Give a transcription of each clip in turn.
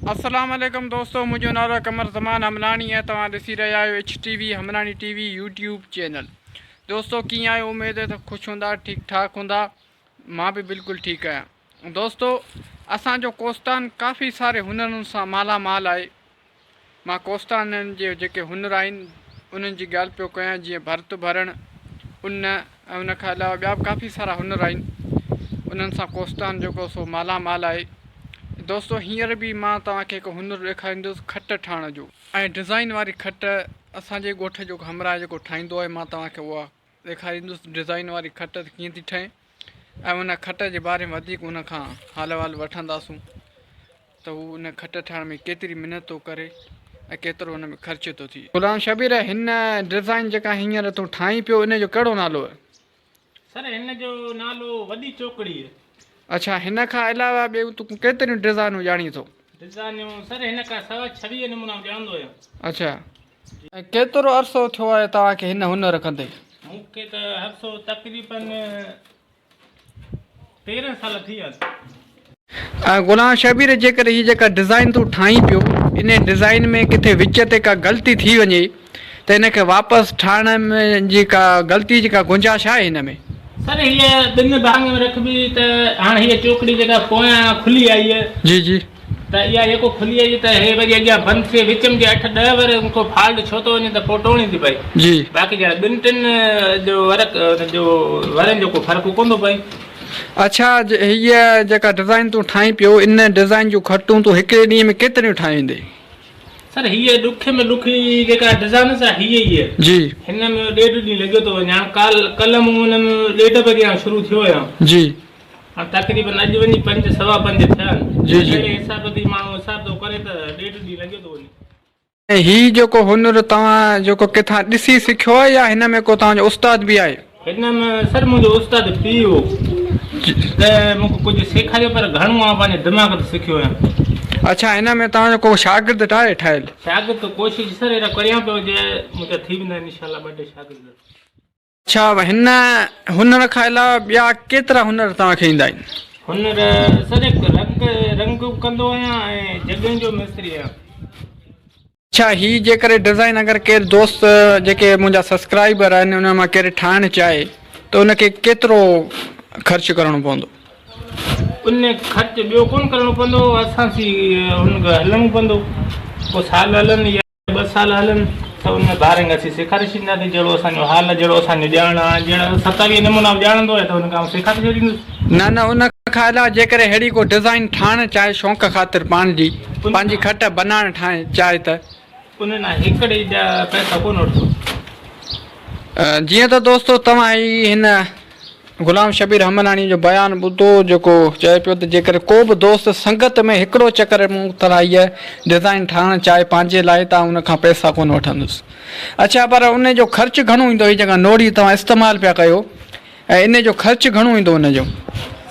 السلام عليڪم دوستو منهنجو نالو قمر زمان حملاڻي ۽ توهان ڏسي رهيا آهيو H T V Hamlani T V YouTube channel دوستو ڪيئن آهيو اميد ته خوش هوندا ٺيڪ ٺاڪ هوندا مان به بلڪل ٺيڪ آهيان دوستو اسان جو ڪوستان ڪافي ساري هنرن سان مالا مال آهي مان ڪوستانين جي جيڪي هنر آهن انهن جي ڳالهه پيو ڪيان جيئن ڀرت ڀرڻ، ان ۽ ان کان علاوه ٻيا به ڪافي سارا هنر آهن انهن سان ڪوستان جيڪو سو مالا مال آهي. دوستو هينئر به مان توهان کي هڪ هنر ڏيکاريندس کٽ ٺاهڻ جو. ۽ ڊزائين واري کٽ اسان جي ڳوٺ جو همراهه جيڪو ٺاهيندو آهي مان توهان کي اها ڏيکاريندس ڊزائين واري کٽ ته ڪيئن ٿي ٺهي ۽ ان کٽ جي باري ۾ وڌيڪ ان کان حال احوال وٺنداسون ته هو ان کٽ ٺاهڻ ۾ ڪيتري محنت ٿو ڪري ۽ ڪيترو ان ۾ خرچ ٿو ٿئي. غلام شبير هن ڊزائين جيڪا هينئر تون ٺاهين پيو ان جو ڪهڙو نالو آهي؟ سر هن جو نالو وڏي چوڪڙي آهي. اڇا هن کان علاوه ٻيون تون ڪيتريون ڊزائنون ڄاڻين ٿو؟ ڊزائنيون سر هن کان سوا 26 نمونا ڄاڻندو آهيان. اڇا ۽ ڪيترو عرصو ٿيو آهي توهان کي هن هنر ڪندي؟ مون کي ته عرصو تقريباً 13 سال ٿي ويا آهن. ۽ غلام شبير جيڪڏهن هي جيڪا ڊزائين تون ٺاهين پيو انهي ڊزائين ۾ ڪٿي وچ تي ڪا غلطي ٿي وڃي ته ان کي واپس ٺاهڻ جي ڪا غلطي جي ڪا گنجائش آهي هن ۾؟ سر هيء ٻن ڀاڱن ۾ رکبي ته هاڻ هيء چوڪڙي جيڪا پويان کلي آئي. جي جي. ته اها يڪو کلي آئي ته هي وري اڳيان بند ٿئي وچ ۾ جي اٺ ڏهه ور ڪو فالٽ ڇو ٿو وڃي ته پوء ٽوڻي ٿي پئي. جي. باقي جي ٻن ٽن جو ورق جو ورن جو ڪو فرق ڪونه ٿو پئي. اڇا هيء جيڪا ڊزائين تون ٺاهين پيو ان ڊزائين جون کٽون تون هڪڙي ڏينهن ۾ ڪيتريون ٺاهيندين؟ سر هيء ڏکي ۾ ڏکي جيڪا ڊزائين سا هيء ئي آهي. جي. هن ۾ ڏيڍ ڏينهن لڳيو ٿو وڃي. هاڻ ڪالهه ڪلهه مون هن ۾ ڏيڍ بجي کان شروع ٿيو آهيان. جي. هاڻ تقريبن اڄ وڃي پنج سوا پنج ٿيا آهن. جي جي. اهڙي حساب تي ماڻهو حساب ٿو ڪري ته ڏيڍ ڏينهن لڳيو ٿو وڃي. ۽ هي جيڪو هنر توهان جيڪو ڪٿان ڏسي سکيو آهي يا هن ۾ ڪو توهان جو استاد به آهي؟ هن ۾ سر منهنجو استاد پيء هو تنهن مون کي ڪجهه سيکاريو پر گهڻو آئون پنهنجي دماغ تي سکيو آهيان. اڇا هن ۾ توهان جو ڪو شاگرد آهي ٺاهيل؟ شاگرد ڪوشش سر اهڙا ڪريان پيو جي منهنجا ٿي ويندا انشاء الله ٻه ٽي شاگرد. اڇا هن هنر کان علاوه ٻيا ڪيترا هنر توهان کي ايندا آهن؟ هنر سر هڪ رنگ رنگ به ڪندو آهيان ۽ جڳهين جو مستري آهيان. اڇا هي جيڪڏهن ڊزائين اگر ڪير دوست جيڪي منهنجا سبسڪرائبر آهن انهن مان ڪير ٺاهڻ چاهي ته ان کي ڪيترو خرچ ڪرڻو پوندو؟ ان خرچ ٻيو ڪونه ڪرڻو پوندو اسان سين ان کي هلڻو پوندو پوء سال هلن يا ٻه سال هلن ته ان باري ۾ اسين سيکاري ڇڏينداسين جهڙو اسان جو حال جهڙو اسان جو ڄاڻ آهي جهڙا 27 نمونا آئون ڄاڻندو آهيان ته ان کي آئون سيکاري ڇڏيندس. نه نه ان کان علاوه جيڪڏهن ههڙي ڪو ڊزائين ٺاهڻ چاهي شوق خاطر پاڻ جي پنهنجي کٽ بنائڻ ٺاهڻ چاهي ته. ان لاء هڪڙي جا پئسا ڪونه وٺندس. جيئن ته دوستو توهان هي هن غلام شبير حملاڻي جو بيان ٻڌو جيڪو چئي پيو ته جيڪڏهن ڪو به دوست سنگت ۾ هڪڙو چڪر مون طرح هيء ڊزائين ٺاهڻ چاهي پنهنجي لاء ته آئون ان کان پئسا ڪونه وٺندس. اڇا پر ان جو خرچ گهڻو ايندو هي جيڪا نوڙي توهان استعمال پيا ڪيو ۽ ان جو خرچ گهڻو ايندو ان جو.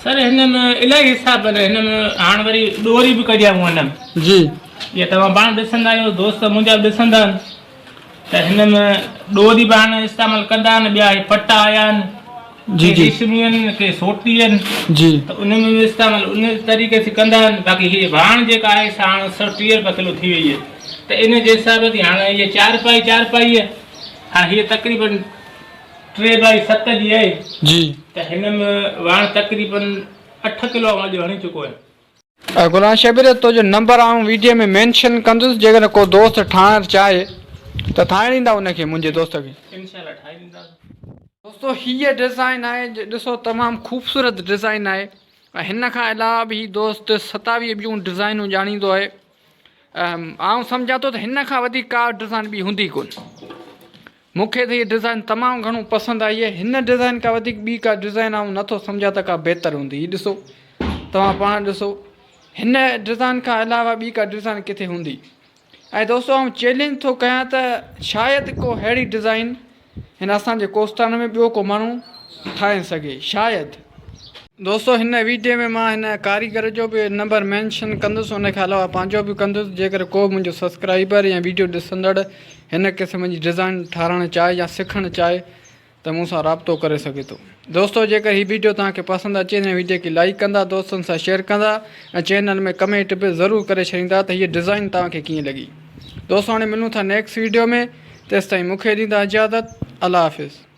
سر هن ۾ الاهي حساب آهن هن ۾ هاڻ وري ڏوري به ڪڍي آئون هن ۾. جي. اها توهان پاڻ ڏسندا آهيو دوست منهنجا به ڏسندا آهن. ته هن ۾ ڏوري به هاڻي استعمال ڪندا آهن ٻيا هي پٽا آيا آهن جي ڪي جي ريشمي آهن ڪي سوٽي آهن جي ته ان ۾ به استعمال ان طريقي سان ڪندا آهن باقي هي ڀاڻ جيڪا آهي سا هاڻي 130 روپيا ڪلو ٿي وئي آهي ته ان جي حساب تي هاڻي هي چار پائي چار پائي آهي هاڻي هي تقريبن ٽي بائي ست جي آهي جي ته هن ۾ واڻ تقريبن اٺ ڪلو آئون اڄ هڻي چڪو آهيان. غلام شبير تنهنجو نمبر آئون ويڊيو ۾ مينشن ڪندس جيڪڏهن ڪو دوست ٺاهڻ چاهي ته ٺاهي ڏيندا ان کي منهنجي دوست کي. انشاء الله ٺاهي ڏينداسين. دوستو هيء ڊزائين آهي ڏسو تمام خوبصورت ڊزائين آهي ۽ هن کان علاوه به هي دوست 27 ٻيون ڊزائينون ڄاڻيندو آهي آئون سمجهان ٿو ته هن کان وڌيڪ ڪا ڊزائين ٻي هوندي ڪونه. مون کي ته هيء ڊزائين تمام گهڻو پسند آئي آهي. هن ڊزائين کان وڌيڪ ٻي ڪا ڊزائين آئون نٿو سمجهان ته ڪا بهتر هوندي. هي ڏسو توهان پاڻ ڏسو هن ڊزائين کان علاوه ٻي ڪا ڊزائين ڪٿي هوندي. ۽ دوستو آئون چئلينج ٿو ڪيان ته شايد ڪو ههڙي ڊزائين هن اسان جي ڪوستان ۾ ٻيو ڪو ماڻهو ٺاهي سگهي. شايد. دوستو هن ويڊيو ۾ مان هن ڪاريگر جو به نمبر مينشن ڪندس ان کان علاوه پنهنجو به ڪندس جيڪڏهن ڪو منهنجو سبسڪرائبر يا ويڊيو ڏسندڙ هن قسم جي ڊزائن ٺاهرائڻ چاهي يا سکڻ چاهي ته مون سان رابطو ڪري سگهي ٿو. دوستو جيڪر هي ويڊيو توهان کي پسند اچي ته ويڊيو کي لائيڪ ڪندا دوستن سان شيئر ڪندا ۽ چينل ۾ ڪمينٽ به ضرور ڪري ڇڏيندا ته هيء ڊزائين توهان کي ڪيئن لڳي. دوستو هاڻي ملون ٿا نيڪسٽ ويڊيو ۾ تيستائين مون کي ڏيندا اجازت الله حافظ.